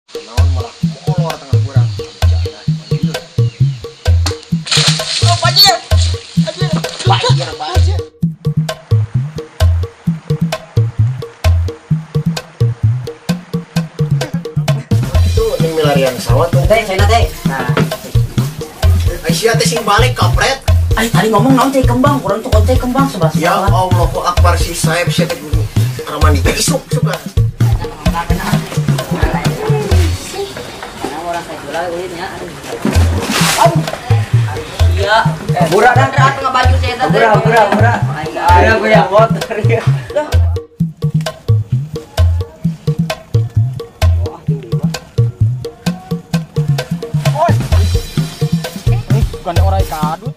Naon malah molor tengah kurang. Oh, banjir. Banjir. Banjir, banjir. Itu ning milarian sawah tuh. Teh, cenah teh. Nah. Aisyah teh sing balik kampret. Ay, tadi ngomong naon teh kembang, kurang tuh teh kembang sebelah. Ya Allahu Akbar si saeb sia teh guru. Kamar mandi teh isuk suka. Iya. Murah dan atuh ngabaju saya teh. Murah, murah, murah. Ada goyang motor ya. Oi. Bukan orang kadut.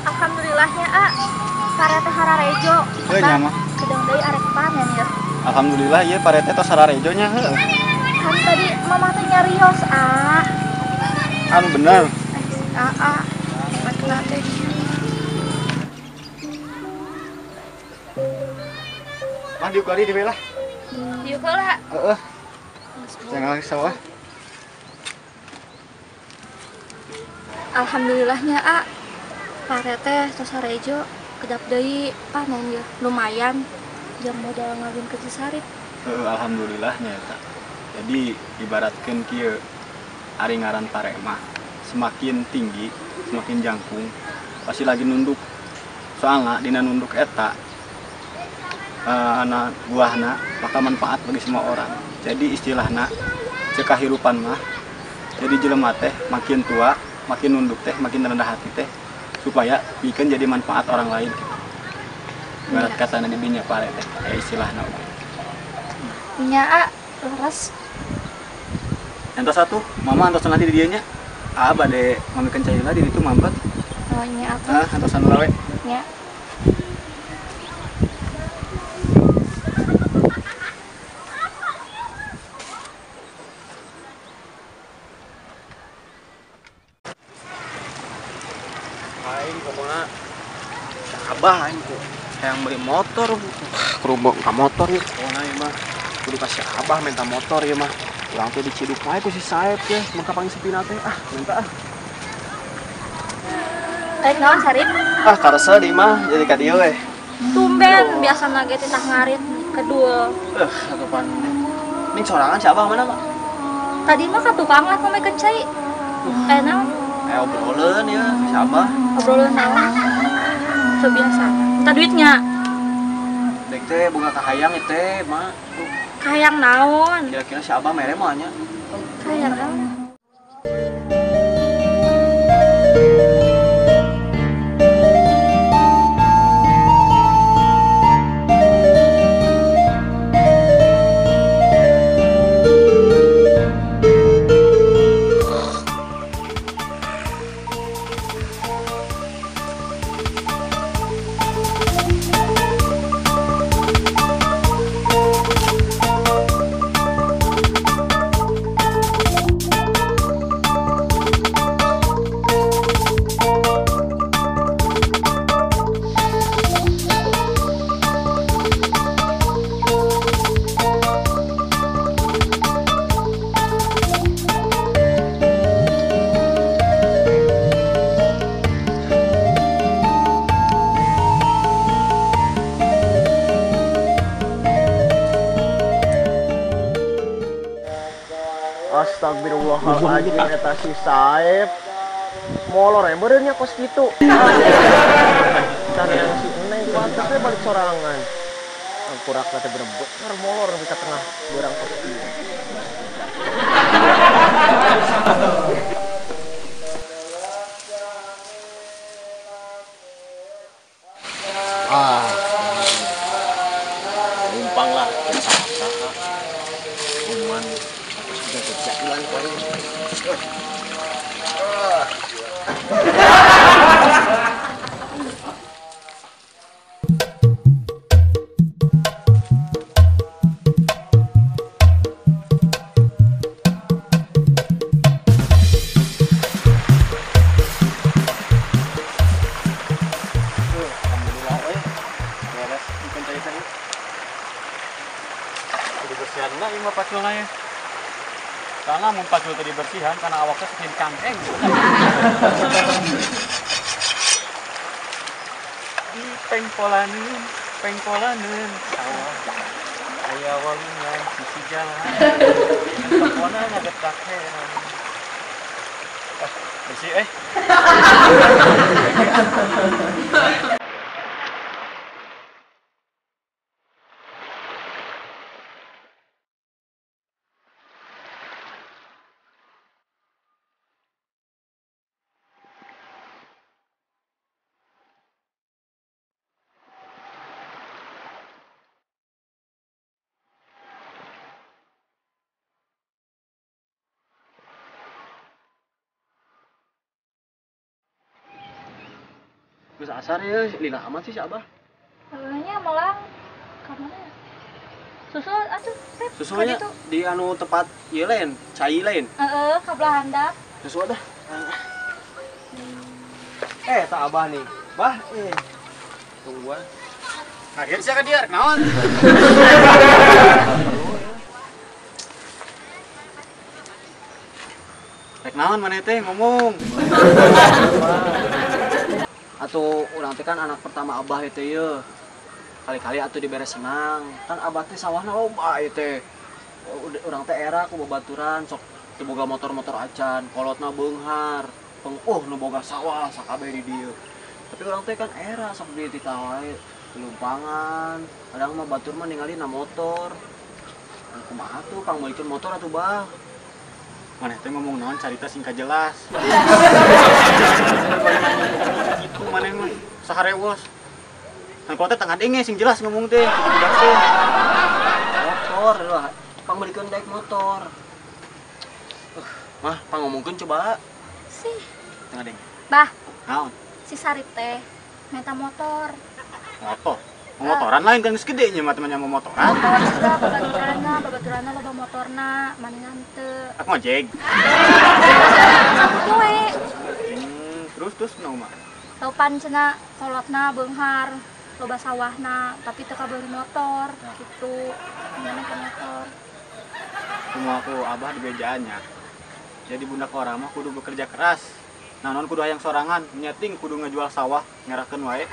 Alhamdulillahnya a parete hararejo. Heuh nya mah. Kedeng deui arek panen ya. Alhamdulillah ieu parete tos hararejo nya heuh. Kan tadi mamah teh nyarios a. Anu bener. A a. Atuh teh. Mah diuk lari di lah. Diuk heula. Heeh. Jangan lagi sawah. Alhamdulillahnya a. Parete tos harejo kedap deui panen ya lumayan jam modal ngawin ke Cisarip. Heeh, alhamdulillah nya eta. Jadi ibaratkeun kieu ari ngaran pare mah semakin tinggi, semakin jangkung pasti lagi nunduk. Soalna dina nunduk eta anak buahna maka manfaat bagi semua orang. Jadi istilahna cek kahirupan mah jadi jelema teh makin tua, makin nunduk teh, makin rendah hati teh supaya bikin jadi manfaat orang lain gitu. Ibarat kata di dinya pare teh kayak istilahna oge. Nya a leres. Entos satu, mama entos nanti di dieu nya. A bade ngamikeun cai lah di ditu mampet. Oh nya atuh. Ah, entosan heula we. Nya. Aing pokoknya abah aing kok yang beli motor kerubuk ka motor ya pokoknya ya mah kudu kasih abah minta motor ya mah urang teh diciduk wae ku si Saeb teh mangka pangisipina teh ah minta ah Rek naon Sarip? Ah karesa di mah jadi ka dieu we. Tumben biasana ge titah ngarit kedul. Atuh pan. Ning sorangan si abah mana mah? Tadi mah ka tukang lah ngomekeun cai. Eh naon? Obrolan ya, si abah. Obrolan naon? Sebiasa. Minta duitnya. Dek teh boga kahayang teh, mak. Kahayang naon? Kira-kira si abah mere mah nya. Kahayang naon? Astagfirullahaladzim eta si Saeb molor ya meureun nya kos kitu. Can yang si Neng pantes we balik sorangan. Angkurak teh bener-bener molor nepi ka tengah beurang kos kieu. Ah. Numpang lah saha. Cuman jalan paling. Bukan cai teh. Kudu bersihan lah ieu mah paculna ya. Karena mun pacul tadi bersihan karena awaknya sok cangkeng. Di pengpolaneun, pengpolaneun sawah. Aya walungan sisi jalan. Pokona ngagetak heran. Ah, bersih eh. Terus asar ya, lila amat sih si Abah. Awalnya melang ke mana ya? Susul atuh, Sep. Susulnya di anu tempat ieu lain, cai lain. Heeh, ka belah handap. Susul dah. Tak Abah nih. Bah, tungguan. Akhir sia ka dieu rek naon? Rek naon maneh teh ngomong. Atau urang teh kan anak pertama Abah itu ye. Kali-kali atuh dibere senang. Kan Abah teh sawahna loba ieu teh. Urang teh era ku babaturan sok teu boga motor-motor acan, kolotna beunghar. Pengeuh nu boga sawah sakabeh di dieu. Tapi urang teh kan era sok dititah wae lumpangan. Kadang mah batur mah ningalina motor. Kumaha tuh pang meulikeun motor atuh Bah. Maneh teh ngomong naon carita sing kajelas. Itu maneh mah saharewos. Kan kalau teh tengah denge sing jelas ngomong teh, budak teh. Motor lah, pang meulikeun daek motor. Mah, pang ngomongkeun coba. Sih. Tengah denge. Bah. Naon? Si Sarip teh minta motor. Motor? Motoran lain kan geus gede nya mah temannya mau motoran. Motor juga babaturanna loba motorna, maningan teu. Aku ngojek. Sapu poe. Terus kunaon mah? Taupan cenah kolotna beunghar, loba sawahna, tapi teu kabeuli motor gitu. Mana ke motor. Kumaha ku Abah dibejaannya. Jadi bunda kora mah kudu bekerja keras. Nah, non kudu hayang sorangan, nyeting kudu ngejual sawah, ngerahkeun wae.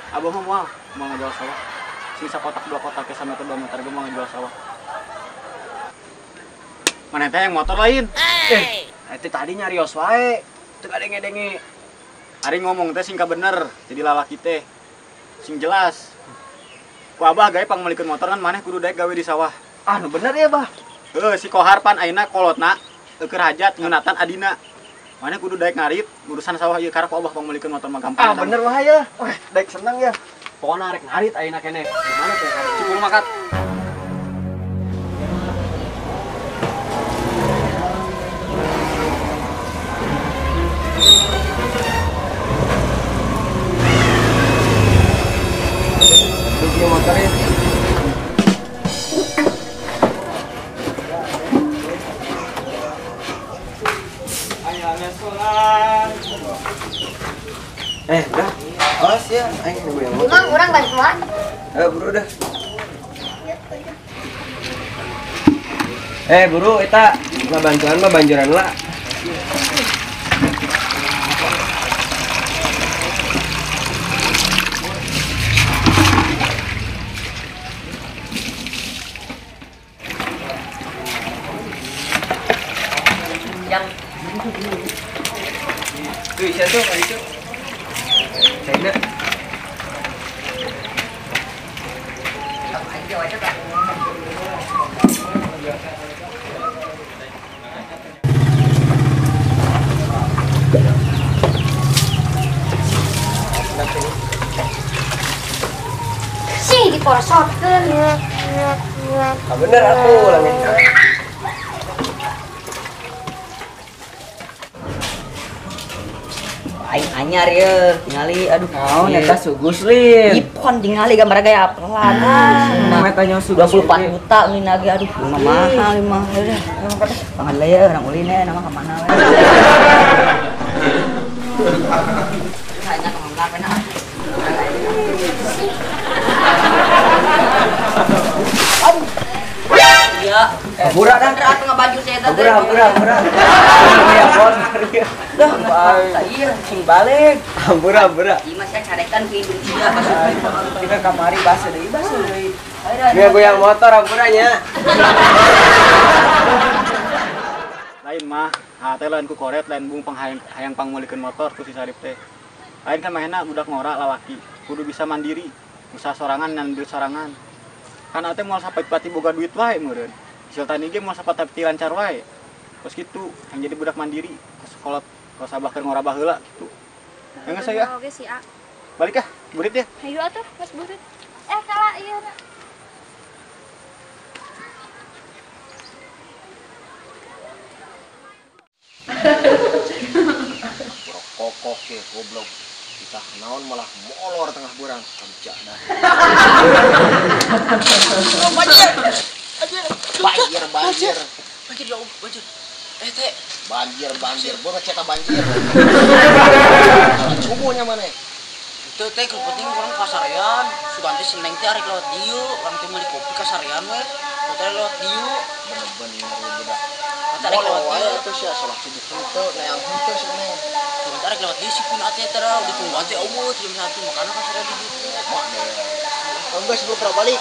Abah mah moal ngejual sawah. Sing sakotak dua kotak ke sameter 2 meter ge moal ngejual sawah. Maneh teh yang motor lain. Itu tadi nyarios wae. Teu kadenge-denge. Ari ngomong teh sing bener, jadi lalaki teh sing jelas. Ku Abah gawe pangmeulikeun motor kan maneh kudu daek gawe di sawah. Ah, nu bener ya, Bah. Heuh, si Kohar pan ayeuna kolotna keur hajat ngeunatan adina. Maneh kudu daek ngarit urusan sawah ieu karek ku Abah pangmeulikeun motor mah gampang. Ah, bener wah ya. Wah, daek seneng ya. Pokoknya rek ngarit ayeuna keneh. Gimana teh? Cukur makat. Tuh motornya. Udah. Awas ya, aing nunggu yang motor. Emang urang bantuan? Buru dah. Buru eta mah bantuan mah banjuran lah. Yang tuh isa tuh kali itu. China. Sih diporosotkeun. Ah, bener aku ulangin. Aing anyar ye, tingali aduh. Naon eta sugus lin. Ipon tingali gambar gaya apelan. Eta nya sugus 24 juta ulin lagi aduh, mah mahal mah. Udah. Pangan lah ya urang ulin ya nama ka mana we. Hanya ka mana. Hampura Dan atuh ngabaju si eta teh. Hampura, hampura, hampura. Ya motor ya. Dah, geus iya, sing balik. Hampura, hampura. Ieu mah sia carekan ku hidung sia. Kita kamari basa deui, basa deui. Dia goyang motor hampura nya. Lain mah, teh lain ku koret, lain bung panghayang hayang pangmeulikeun motor ku si Sarip teh. Lain kan mahena budak ngora lalaki, kudu bisa mandiri, usaha sorangan dan duit sorangan. Kan ate moal sapati boga duit wae meureun. Hasil tani ge moal sapati lancar wae. Terus gitu, yang jadi budak mandiri, ke sekolah kos abah keur ngora baheula gitu. Ya geus saya. Oke sih, A. Balik ah, burit ya. Hayu atuh, Mas burit. Eh, kalah ieu na. Kokoh ke goblok. Kita naon malah molor tengah burang kerja dah. Banjir. Banjir, banjir. Banjir ya Allah, banjir. Eh teh, banjir, banjir. Gua ngecetak banjir. Subuhnya mana? Itu teh keur penting urang kasarean. Sugan teh si Neng teh arek lewat dieu, urang teh meuli kopi kasarean we. Teh lewat dieu. Bener-bener budak. Arek lewat dieu atuh sia salah subuh henteu, neang henteu si Neng. Sugan teh arek lewat dieu si pun ate teh ditungguan teh eueuh jam 1 makana kasarean di dieu. Mak deh. Enggak sebelum pernah balik.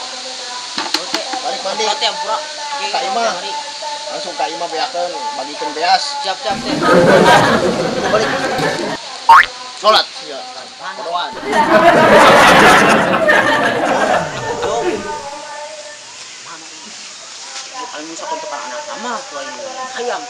Balik mandi. Teh ampura. Ka imah. Langsung ka imah beakeun, bagikeun beas. Siap-siap teh. Balik. Salat sia. Kodoan. Aing bisa kontak anak sama tuh aing hayam.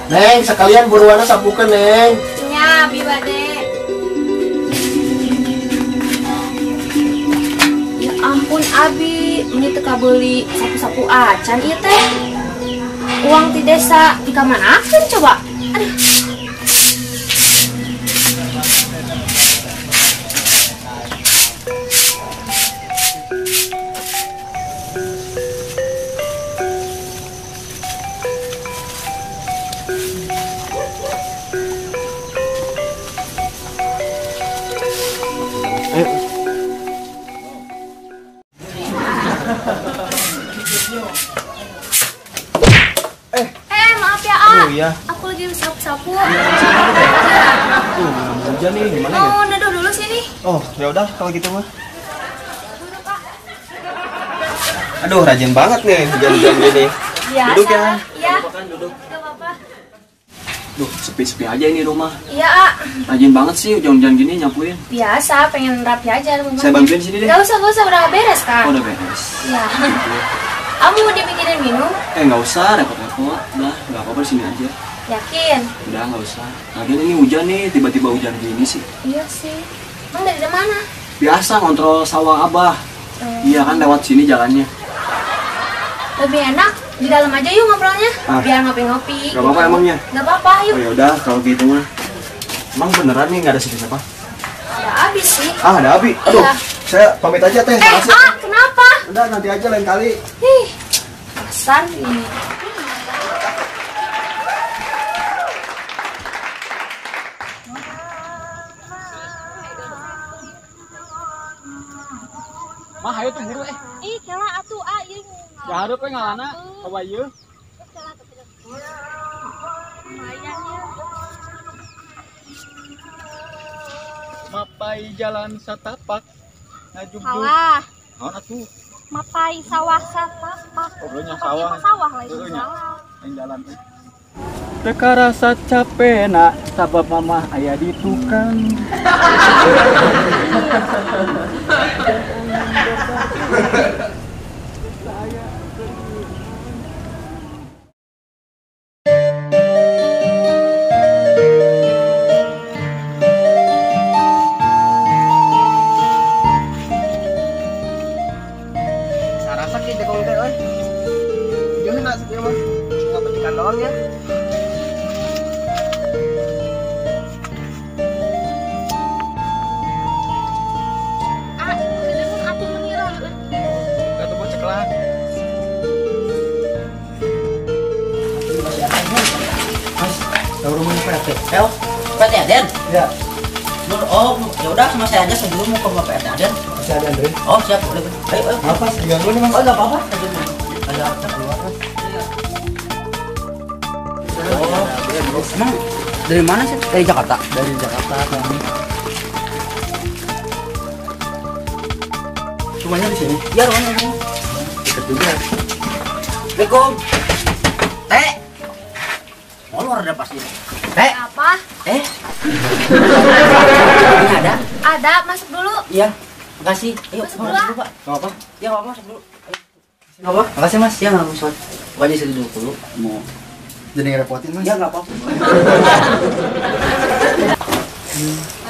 Neng, sekalian buruanna sapukeun, Neng. Nya, abi bade. Ya ampun abi, meni teu kabeuli sapu-sapu acan ieu teh. Uang ti desa dikamanakeun coba? Aduh. Maaf ya, A. Oh, iya. Aku lagi sapu-sapu. Tuh, hujan nih, gimana ya? Mau neduh dulu sini. Oh, ya udah kalau gitu mah. Aduh, rajin banget nih hujan-hujan gini. Biasa. Duduk ya. Iya. Duduk. Gak apa-apa. Duh, sepi-sepi aja ini rumah. Iya, A. Rajin banget sih hujan-hujan gini nyapuin. Biasa, pengen rapi aja rumahnya. Saya bantuin sini deh. Gak usah, udah beres, Kak. Oh, udah beres. Iya. Kamu mau dibikinin minum? Nggak usah, repot-repot. Udah, nggak apa-apa di sini aja. Yakin? Udah, nggak usah. Lagian ini hujan nih, tiba-tiba hujan gini sih. Iya sih. Emang dari mana? Biasa ngontrol sawah abah. Iya kan lewat sini jalannya. Lebih enak di dalam aja yuk ngobrolnya. Ah. Biar ngopi-ngopi. Nggak apa-apa emangnya? Nggak apa-apa, yuk. Oh yaudah, kalau gitu mah. Emang beneran nih nggak ada siapa-siapa? Ada Abi sih. Ah, ada Abi? Aduh, iya. Saya pamit aja teh. Ah, kenapa? Udah, nanti aja lain kali. Ih, alasan ini. Mah, ayo tuh buru eh. Ih, kela atuh ah ieu. Ya hareup we ngalana, coba ieu. Lumayan ya. Mapai jalan satapak ngajugjug. Salah. Naon atuh? Mapai sawah satapak. Oh, nya sawah. Sawah lain jalan. Lain jalan teh. Teu karasa capena sabab mamah aya di tukang. Sarasa ki degong teh euy. Jauh na sakieu mah. Cuma petikan doang ya. Ah, kedengeran atuh mengira. Atuh mah ceklah. Mas, tahu rumahnya Pak RT? El? Pak Aden? Ya. Oh, ya udah sama saya aja sebelum mau ke Bapak Aden. Masih ada Andre. Oh, siap, boleh. Ayo, ayo. Apa sih diganggu nih, Mas? Oh, enggak apa-apa. Ada apa keluar. Oh, emang dari mana sih? Dari Jakarta. Dari Jakarta, Kang. Rumahnya di sini. Iya, rumahnya di sini. Dekat juga. Assalamualaikum. Teh. Molor ada pasti. Teh. Apa? Eh. Ini ada? Ada, masuk dulu. Iya. Makasih. Ayo, masuk dulu, Pak. Enggak apa? Ya, enggak apa, masuk dulu. Enggak apa? Makasih, Mas. Ya, enggak usah. Wajah saya dulu mau jadi ngerepotin, Mas. Ya, enggak apa-apa.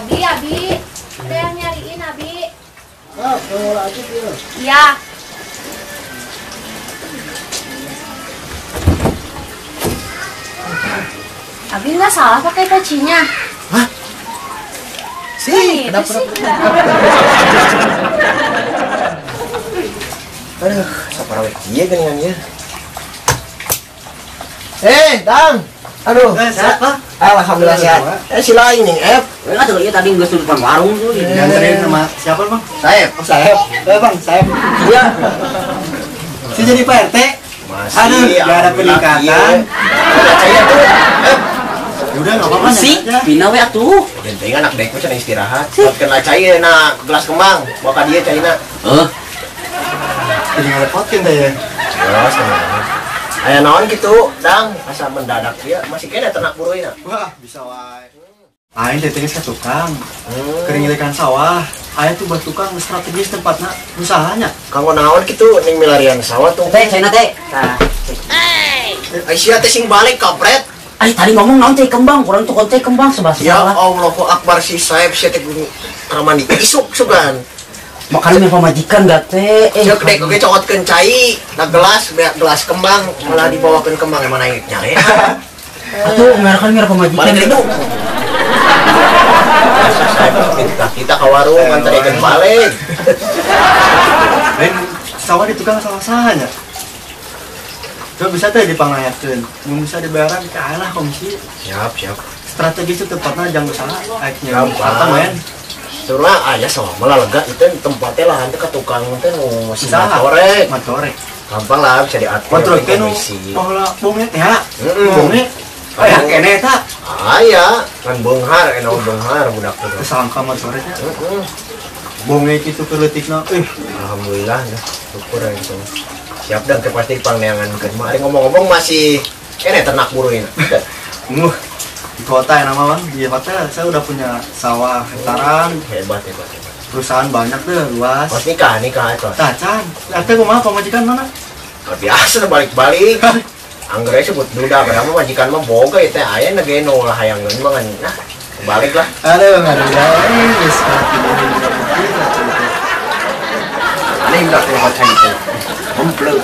Abi, Abi. Ada yang nyariin, Abi. Ah, mau lanjut ya. Iya. Abi nggak salah pakai pecinya. Hah? Sih, kenapa? Sih? Aduh, saparawe kieu geuningan ieu. Dang. Aduh, sehat, Pak? Alhamdulillah sehat. Si lain nih, Ep. Enggak tuh, iya tadi geus di depan warung tuh. Dianterin sama siapa, Bang? Saep. Oh, Saep. Bang, Saep. Iya. Si jadi Pak RT. Masih. Aduh, gak ada peningkatan. Percaya tuh. Udah enggak apa-apa sih. Pina we atuh. Genteng anak dek mah cenah istirahat. Buatkeun lah cai na gelas kembang. Bawa ka dieu caina. Heuh. Jadi ngerepotin teh ya. Jelas. Aya naon gitu, Dang, asa mendadak dia masih kena ternak buruina. Wah, bisa wae. Aing teh geus ka tukang. Keur ngilikan sawah. Aya tuh buat tukang strategis tempatna usahanya. Kanggo naon kitu ning milarian sawah tuh. Teh, caina teh. Tah. Ai sia teh sing balik kampret. Ai tadi ngomong naon teh kembang, kurang tuh teh kembang sebab Ya Allahu Akbar si Saeb sia teh kamar mandi isuk sugan. Makanya mah pamajikan gak teh. Ceuk dek oge cokotkeun cai, na gelas, gelas kembang, malah dibawakeun kembang emang naik nyare. Atuh ngarakan ngira pamajikan. Balik itu. Kita ke warung nganterikeun balik. Lain sawah di tukang sawah sahanya. Coba bisa teh dipangayakeun, mun bisa dibayaran kalah komisi. Siap, siap. Strategi itu tempatna jang usaha, aeknya apa men. Surah aya sawah malah lega itu tempatnya lah nanti ke tukang teh nu motorek. Motorek. Gampang lah bisa diatur. Motorek teh nu pola bonge teh ya. Bonge. Aya kene eta. Aya, kan beunghar ena beunghar budak teh. Sangka motorek nya. Heeh. Bonge kitu keleutikna. Alhamdulillah ya. Syukur gitu. Siap dang teh pasti pangneangankeun mah. Ari ngomong-ngomong masih kene ternak buruina. Nguh. Di kota ya nama Bang, di hotel saya udah punya sawah hektaran. Hebat, hebat, hebat. Perusahaan banyak tuh, luas. Mas nikah, nikah itu. Tacan, RT kumaha pamajikan mana? Gak biasa balik-balik. Anggernya sebut duda, padahal mah majikan mah boga ya teh aya na ge nu lah hayangeun mah kan. Nah, balik lah. Aduh, aduh, geus aneh udah teh hotel itu. Komplit.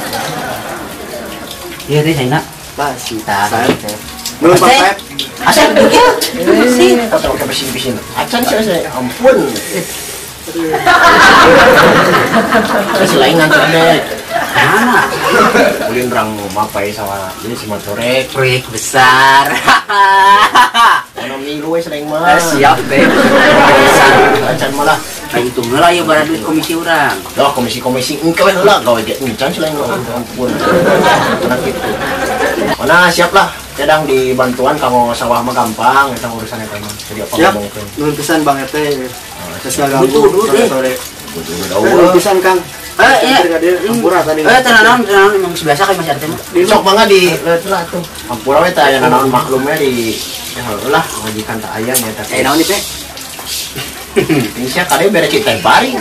Iya teh saya nak. Masih. Tah. Belum Pak. Asep kieu. Sih. Kata pakai mesin-mesin. Acan sih saya. Ampun. Saya lain nganter deh. Mana? Ulin rang mapai sama ini si motorek. Proyek besar. Ono milu we sering mah. Siap deh. Besar. Acan malah. Hitung heula ieu bara duit komisi urang. Dah komisi-komisi engke we heula gawe ge encan selain mah. Ampun. Karena gitu. Mana siap lah. Kadang dibantuan kanggo sawah mah gampang eta urusan eta mah. Jadi apa ngomongkeun. Nuhun pisan Bang RT. Geus ngaganggu sore-sore. Nuhun pisan Kang. Iya. Ampura tadi. Tenang, tenang emang biasa kan Mas RT mah. Sok mangga di lah tuh. Ampura we teh aya nanaon maklumnya di ya lah majikan teh aya nya teh. Naon ieu teh? Ini sia kade bere teh bari.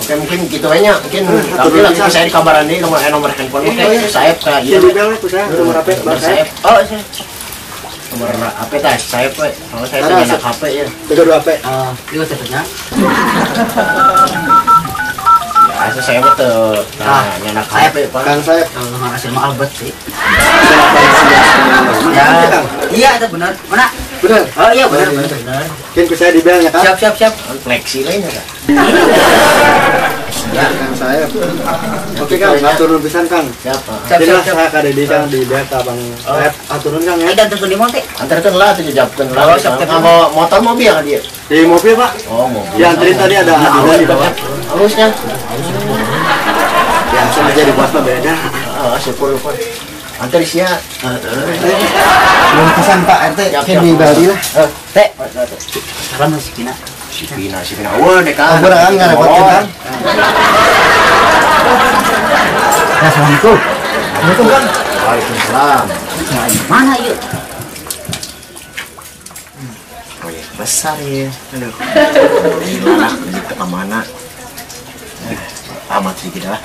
Oke mungkin gitu aja, mungkin tapi langsung saya dikabaran nih nomor nomor handphone oke saya ke iya saya nomor HP nomor saya. Oh saya nomor HP tah saya we kalau saya punya HP ya 32 HP. Ah iya satunya ya saya mah teu nah nyanak HP Pak Kang saya kalau makasih mah Albert sih ya iya itu benar mana benar. Oh iya benar benar benar. Mungkin saya di bel ya Kang. Siap siap siap. Fleksi lainnya Kak. Ya. Saya. Oke Kang, atur pisan Kang. Siap. Jadi lah saya ka Dedi Kang di dia ka Bang Saeb aturun Kang ya. Dan tentu di mana teh? Antarkeun lah atuh jajabkeun lah. Nganggo motor mobil ka dia. Di mobil Pak. Oh, mobil. Dianterin tadi ada Adina di bawah. Halusnya. Ya, sama jadi bos mah beda. Heeh, syukur syukur. Antar sia. Nuhun pisan Pak RT, kayak di Bali lah. Teh. Salam si Pina. Si Pina, si Pina. Wah, dek kan. Ampun Kang, ngarepotkeun Kang. Assalamualaikum. Assalamualaikum Kang. Waalaikumsalam. Mana yuk? Proyek besar ya. Aduh. Gila lah, ke mana? Amat sih kita lah.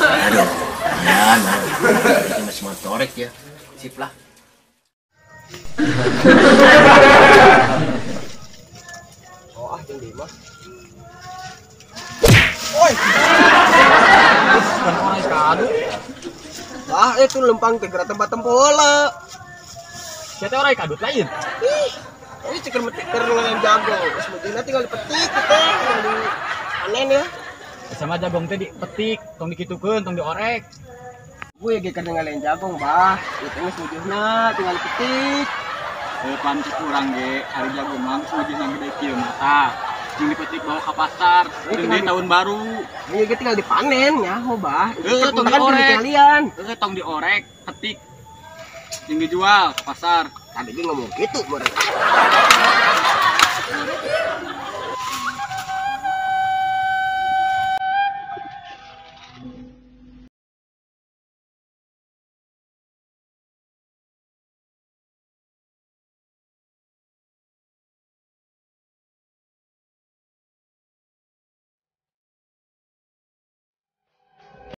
Aduh, ya, nah, ini masih motorek ya, sip lah. Oh ah, jeung mah. Oi. Bukan orang kadu. Ah, itu lempang teh geura tempat tempola. Siapa orang kadut lain? Ih, ini ceker meteker yang jago. Sebetulnya tinggal dipetik kita, tinggal dipanen ya. Sama jagung teh dipetik, tong dikitukeun, tong diorek. Gue ge keur ngalain jagung, Bah. Itu geus mujurna tinggal dipetik. Pan cek urang ge ari jagung mah geus mujurna gede kieu mah tah. Jeung dipetik bawa ke pasar, jeung di tahun baru. Iya ge tinggal dipanen nyaho, Bah. Heeh, tong diorek. Heeh, tong diorek, petik. Jeung dijual ke pasar. Tadi ge ngomong gitu mereka.